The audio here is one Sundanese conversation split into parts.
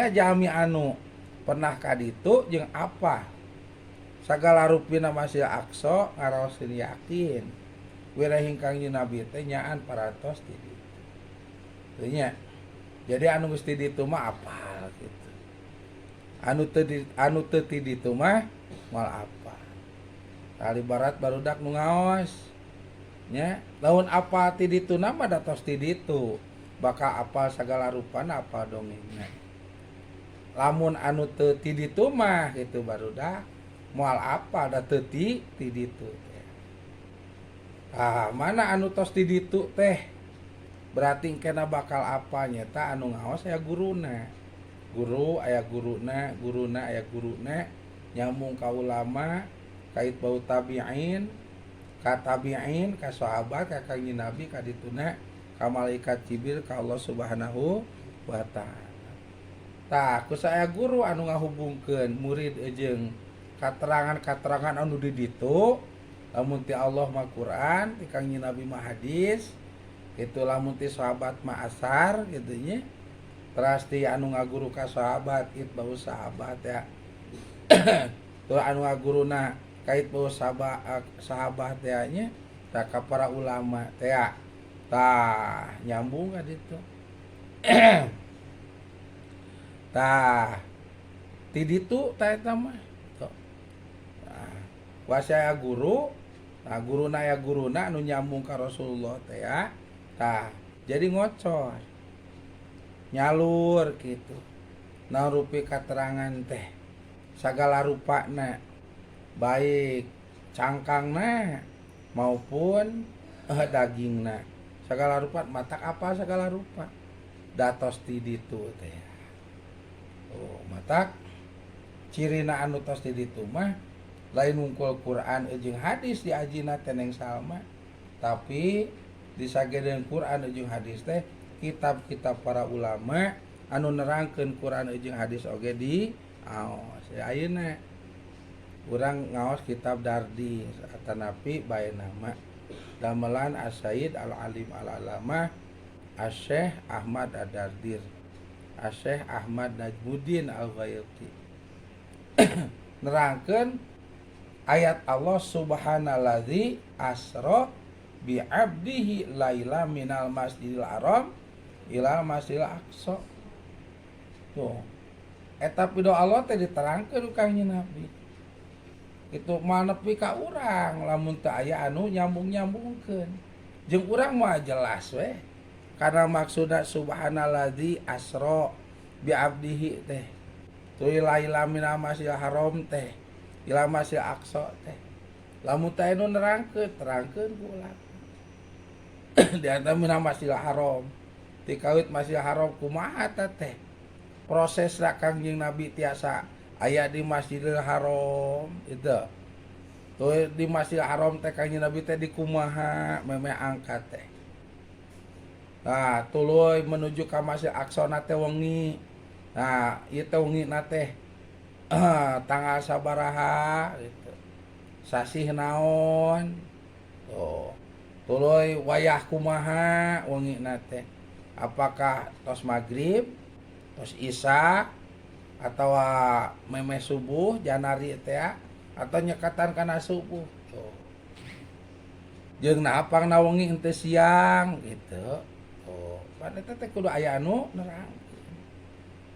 Jalmi anu pernah ka ditu jeung apa sagala rupina Masjid Aqsa ngaraoskeun yakin wireh Kangjeng Nabi teh nyaan parantos di ditu. Teu nya. Jadi anu geus di ditu mah apal gitu. Anu teu ti ditu mah moal apal. Kali barat barudak nu ngaos nya, lamun apal ti dituna mah da tos ti ditu, bakal apal sagala rupana, apal dongengna. Lamun anu teu ti ditu mah gitu barudak moal apal, da teu ti ditu teh. Ah, mana anu tos ti ditu teh berarti kena bakal apa nyata anu ngaos aya guruna, guru aya guruna, guruna aya guruna, nyambung ka ulama, ka itba'ut tabi'in, ka tabi'in, ka sahabat, ka Kangjeng Nabi, ka dituna ka malaikat Jibril, ka Allah Subhanahu wa Ta'ala. Tah, ku saya guru anu ngahubungkeun murid jeung katerangan-katerangan anu di ditu, lamun ti Allah mah Quran, ti Kangjeng Nabi mah hadis itu, lamun ti sahabat mah asar gitu nya. Teras ti anu ngaguru ka sahabat, itba'u sahabat ya. Tuh anu ngaguruna ka itba'u sahabat, sahabat teh nya, tah ka para ulama teh ya. Tah, nyambung ka ditu. Tah, ti ditu tah eta mah. Tuh. Nah, kuasa guru, nah guruna ya guruna anu nyambung ka Rasulullah teh ya. Tah, jadi ngocor. Nyalur gitu. Nah, rupi katerangan teh sagala rupana, baik cangkangna maupun dagingna, segala rupa matak apa segala rupa datos ti ditu teh. Oh, matak cirina anu tos di ditu mah lain wungkul Quran jeung hadis diajina teh, Neng Salma, tapi disagedeun Quran jeung hadis teh kitab-kitab para ulama anu nerangkeun Quran jeung hadis oge di aos ya. Ayeuna urang ngaos kitab Dardir atanapi bae nama damelan As-Sayyid Al-Alim Al-Alamah Asy-Syaikh Ahmad Ad-Dardir, Asy-Syaikh Ahmad Najmuddin Al-Ghaiti, nerangkeun ayat Allah subhanalladzi asra bi abdihi laila minal masjidil haram ila masjidil aqsa. Tuh, eta pido Allah teh diterangkeun ku Kangjeng Nabi itu mah nepi ka urang lamun teu aya anu nyambung-nyambungkeun jeung urang mah jelas weh, karena maksudna subhanalladzi asra bi abdihi teh tuluy laila minal masjidil haram teh ila masjidil aqsa teh, lamun teh anu nerangkeun, terangkeun ku urang di antara minal masjidil haram, ti kawit Masjidil Haram kumaha ta teh proses Kangjeng Nabi tiasa aya di Masjidil Haram itu tuh. Di Masjidil Haram teh Kangjeng Nabi teh dikumaha memeh angkat teh. Nah, tuluy menuju ka Masjid Aqsa na teh wengi. Nah, ieu teh wengi na teh tanggal sabaraha gitu, sasih naon. Tuh, tuluy wayah kumaha wengi na teh, apakah tos maghrib, tos isya, atau memeh subuh janari teh, atau nyekatan kana subuh. Tuh, jeung naha pangna wengi henteu siang gitu. Tuh, pan eta teh kudu aya anu nerangkeun.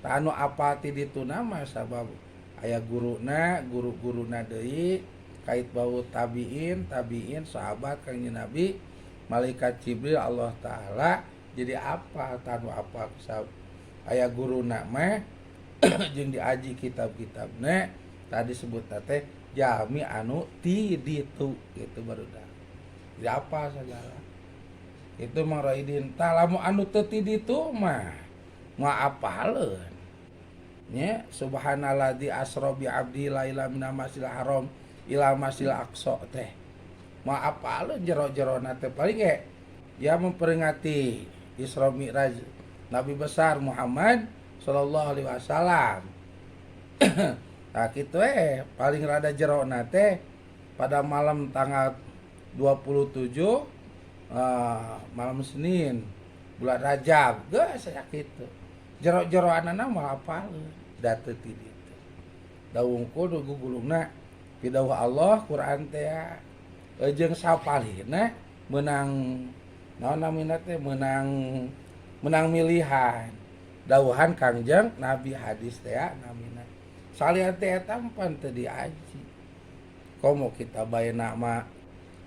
Tah, anu apa ti dituna mah sabab aya guruna, guru-guruna deui ka itba'ut tabiin, tabiin, sahabat, Kangjeng Nabi, malaikat Jibril, Allah Ta'ala. Jadi apa tanu apa aya guruna mah jeung diaji kitab-kitabna tadi sebut teh jalmi anu ti ditu gitu barudak. Jadi apa segala itu Mang Roidin. Tah, lamun anu teu ti ditu mah moal apaleun nya subhanalladzi asra bi abdi laila minal masjidil haram ila masjidil aqsa teh, moal apaleun jero-jerona teh. Paling ge ya memperingati Isra Mi'raj Nabi besar Muhammad sallallahu alaihi wasallam. Nah, gitu paling rada jerona teh pada malam tanggal 27, malam Senin, bulan Rajab geus saya gitu. Jero-jeroanana mah apaleun da teu ti ditu. Da wungkul nu gugulungna pidawuh Allah Quran teh jeung sapalihna meunang naon namina teh meunang meunang milihan dawuhan Kangjeng Nabi hadis teh namina. Salian teh eta pan teu diaji. Komo kita bae nama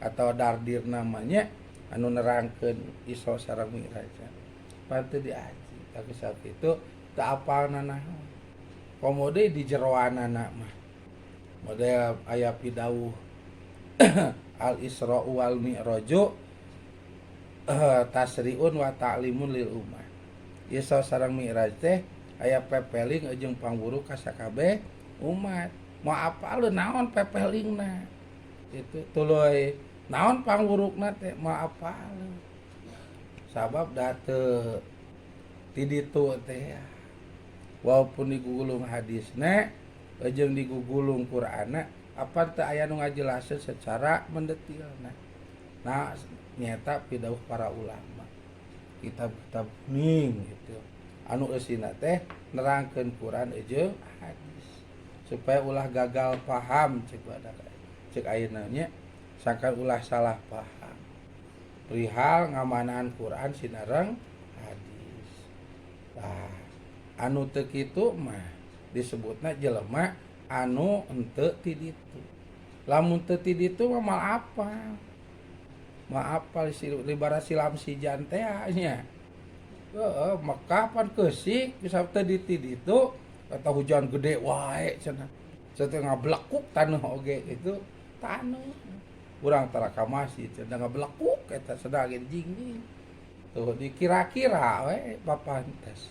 atau dardir namanya anu nerangkeun Isra sareng Mi'raj pan teu diaji. Tapi saat itu teu apal nanaon. Komo deui di jeroanana mah. Model aya pidawuh Al Isra wal Mi'raju tasriun wa ta'limun lil ummah. Isra sareng Mi'raj teh aya pepeling jeung pangwuru ka sakabeh umat. Mau apaleun naon pepelingna? Itu tuluy naon pangwurukna teh mau apaleun. Sabab da teu ti ditu teh. Walaupun digugulung hadisna jeung digugulung Qur'anna apa teu aya nu ngajelaskeun secara mendetilna. Nah, nyata pidawuh para ulama. Kitab-kitab kuning gitu. Anu eusina teh nerangkeun Quran jeung hadis supaya ulah gagal paham cek badak cek ayeuna nya sangkan ulah salah paham perihal ngamanaan Quran sinareng hadis. Tah anu teu kitu mah disebutna jelema anu henteu ti ditu. Lamun teu ti ditu mah moal apal. Moal apal ibarat silam sijan teh nya. Heeh, Mekah pan keusik bisa teu di ti ditu atau hujan gede wae cenah. Teu ngablekuk taneuh oge itu taneuh. Urang tara ka masjid cenah ngablekuk eta sedang jingjing. Tuh dikira-kira we papantes.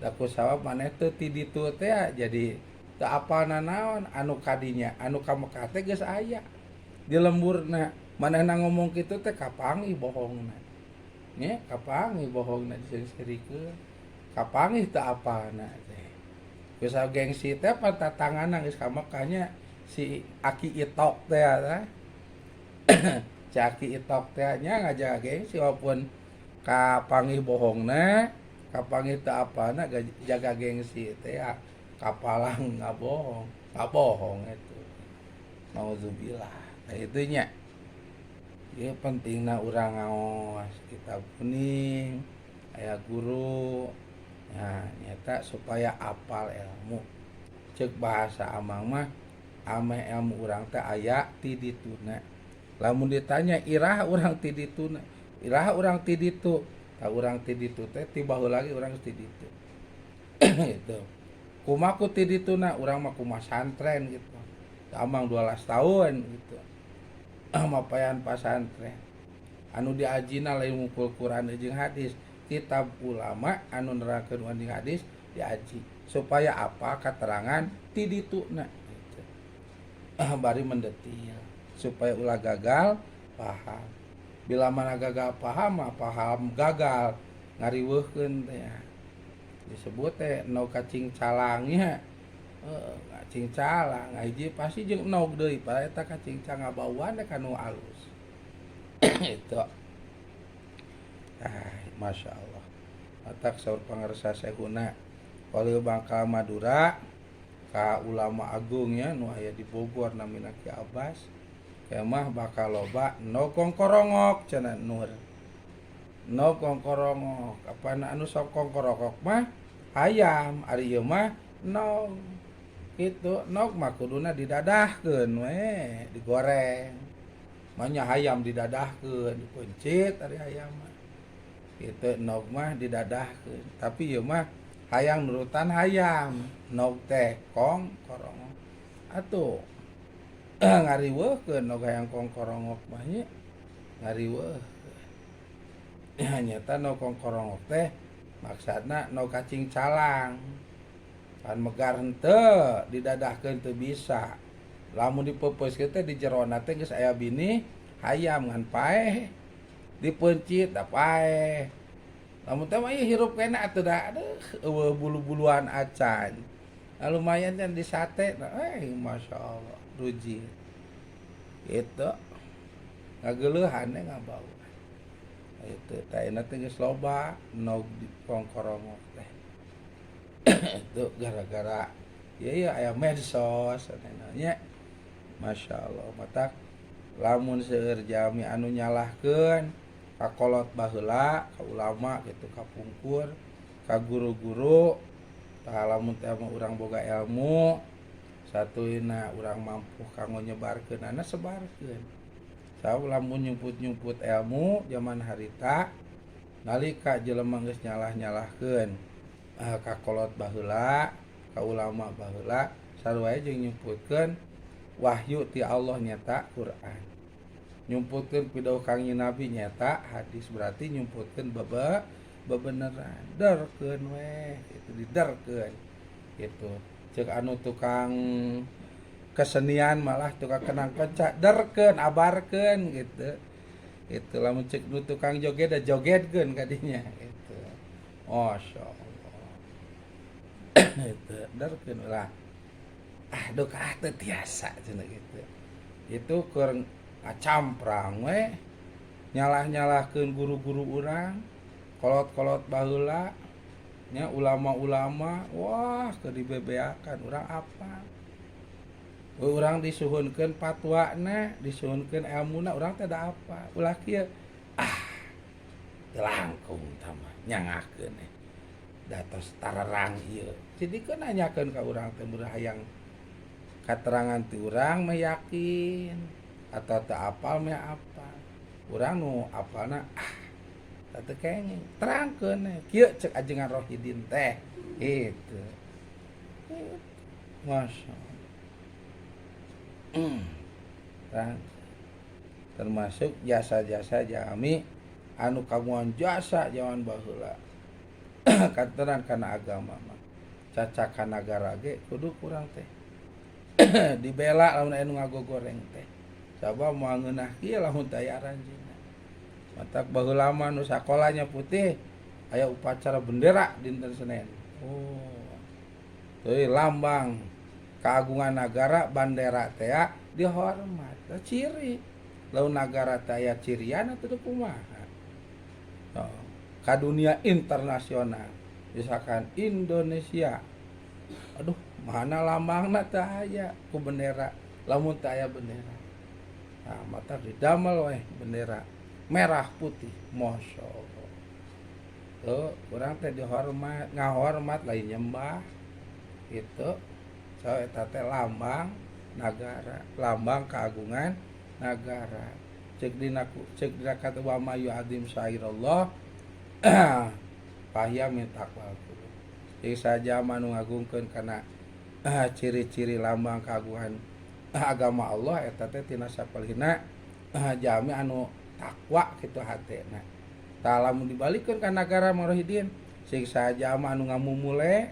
Da ku sabab maneh teu ti ditu teh jadi teu apal nanaon anu kadinya anu ka Mekah teh geus aya di lemburna. Manehna ngomong kitu teh kapanggih bohongna. Nya kapanggih bohongna diseri-serikeun. Kapanggih teu apalna teh. Geus gengsi teh pan tatanganna geus ka Mekah nya si Aki Itok teh tah. Si Aki Itok teh nya ngajaga gengsi walaupun kapanggih bohongna, kapanggih teu apalna jaga gengsi teh ya kapalang ngabohong, ngabohong itu. Nauzubillah. Nah itu nya. Ieu pentingna urang ngaos kitab kuning, aya guru. Nah, nyata supaya apal ilmu. Ceuk bahasa amang mah ameh ilmu urang teh aya ti dituna. Lamun ditanya iraha urang ti dituna, iraha urang ti ditu, tah urang ti ditu teh ti baheula lagi urang ti ditu. Gitu. Kumaha ku ti dituna urang mah kumaha santren gitu. Amang 12 tahun gitu. Mapayan pasantren. Anu diajina lain ngumpul Quran jeung hadis, kitab ulama anu nerangkeun Quran jeung hadis diaji supaya apa keterangan ti dituna gitu. Bari mendetil supaya ulah gagal paham. Bila mana gagal paham mah paham gagal ngariweuhkeun teh. Disebut teh endog kacing calangnya. Kacing calang hiji pasti jeung endog deui padahal eta kacing calang ngabauan teh kanu alus. Itu. Ah, Masya Allah. Matak saur pangarsa Syekhuna Walil Bangka Madura ka ulama agungnya nu aya di Bogor namina Ki Abbas. Kemah bakal loba endog kongkorongok cenah nur. Endog kongkorongok. Apana anu sok kongkorongok mah hayam, ari ieu mah endog. Kitu endog mah kuduna didadahkeun we, digoreng. Manya hayam didadahkeun, dipeuncit ari hayam mah. Kitu endog mah didadahkeun, tapi ieu mah hayang nurutan hayam, endog teh kongkorongok. Atuh ngariweuhkeun endog hayang kongkorongok mah nya, ngariweuh. Nyata endog kongkorongok teh maksudna endog kacing calang. Pan megar henteu didadahkeun teu bisa. Lamun dipeupeuskeun teh di jerona teh geus aya bini hayam ngan paeh. Dipeuncit da paeh. Lamun teh mah ieu hirup keneh atuh da aduh eueuh bulu-buluan acan. Nah, lumayan kan di sate, nah, Masya Allah, ruji. Gitu. Ngageuleuhan we ngabau. Itu teh ayeuna teh geus loba endog di kongkorongok teh. Itu gara-gara ya ya aya medsos nya. Masya Allah, matak lamun seueur jalmi anu nyalahkeun ka kolot baheula, ka ulama gitu, ka pungkur, ka guru-guru. Tah, lamun teh mah urang boga ilmu satuluyna urang mampu kanggo nyebarkeunana, sebarkeun. Sabab lamun nyumput-nyumput ilmu zaman harita, nalika jelema geus nyalah-nyalahkeun ka kolot baheula, ka ulama baheula, sarua jeung nyumputkeun wahyu ti Allah, nyata Quran, nyumputkeun pidauh Kangjeng Nabi, nyata hadis, berarti nyumputkeun bebe bebeneran. Derkeun weh itu, diderkeun gitu. Cek anu tukang kesenian malah tukang kenang kenca, derkeun, abarkeun gitu. Itu lamun cek nu tukang joget da jogetkeun kadinya gitu. Masya Allah, itu derkeun lah. Ah, duka ah, teu tiasa cenah gitu. Itu keur ngacamprang we, nyalah-nyalahkeun guru-guru urang, kolot-kolot baheula nya, ulama-ulama. Wah, keur dibebeakan urang apa, urang disuhunkeun fatwana, disuhunkeun ilmuna, urang teh da apa. Ulah kieu ah, teu langkung tah mah nyangakeun eh da tos tarerang ieu. Jadi keun nanyakeun ka urang teh, mun hayang katerangan ti urang mah yakin atau teu apal mah apa. Urang nu apalna ah teu kenging, terangkeun we kieu, cek ajengan Rohidin teh gitu. Masya Allah. Terang. Termasuk jasa-jasa jalmi anu kagungan jasa zaman baheula kantenan kana agama mah, cacakan nagara ge kudu kurang teh dibela lamun aya nu ngagogoreng teh, sabab moal ngeunah kieu lamun teu aya aranjeunna. Matak baheula mah nu sakolanya putih aya upacara bendera dinten Senin. Oh, teuy lambang keagungan negara, bandera teh dihormat. Tah, ciri lamun nagara teh aya cirian atuh, kumaha. Oh, ka dunia internasional misalkan Indonesia, aduh, mana lambangna teu aya ku bendera, lamun teu aya bendera. Nah, matak didamel weh bendera merah putih. Masya Allah, tuh urang teh dihormat, ngahormat, lain nyembah gitu. So eta teh lambang nagara, lambang keagungan nagara. Cek dina kata wa may yu'adzim syairallah fahiya min taqwal qulub. Jadi saja nu ngagungkeun kana ciri-ciri lambang keagungan agama Allah, eta teh tina sapalihna jalmi anu takwa kitu hatena. Tah, lamun dibalikeun ka nagara Marohidin, sing saja anu ngamumule,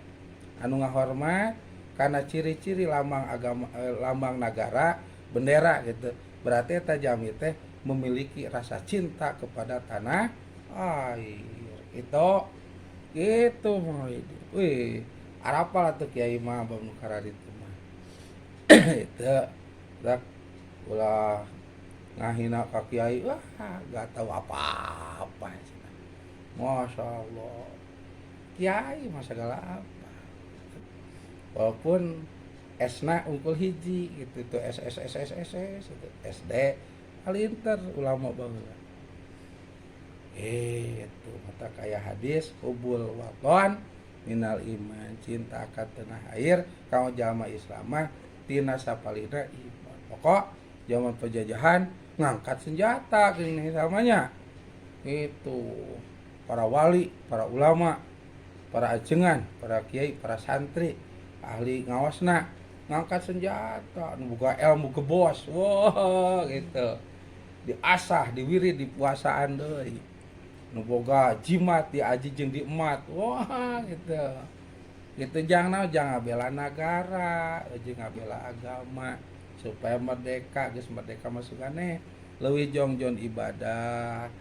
anu ngahormat karena ciri-ciri lambang agama, lambang nagara, bendera gitu, berarti eta jalmi teh memiliki rasa cinta kepada tanah air itu gitu. Marohidin, wih, arapal atuh kiai mah bab nu kararitu mah. Itu dak ulah ngahina ka kiai, wah, gak tahu apa-apa. Masya Allah, kiai mah segala apa, walaupun S-na unggul hiji gitu tuh, S S S S S S gitu. SD palinter ulama baheula itu. Mata kayak hadis hubbul wathon minal iman, cinta akan tanah air kanggo jalma Islam mah tina sapalihna iman. Pokok zaman penjajahan ngangkat senjata gini samanya itu para wali, para ulama, para ajengan, para kiai, para santri, ahli ngawasna ngangkat senjata, nu boga ilmu gebos, wah gitu, diasah, diwirid, dipuasaan deui. Nu boga jimat diaji jeung diemat, wah gitu. Gitu jang naon, jang ngabela nagara jeung ngabela agama supaya merdeka. Geus merdeka masukane leuwih jongjon ibadah.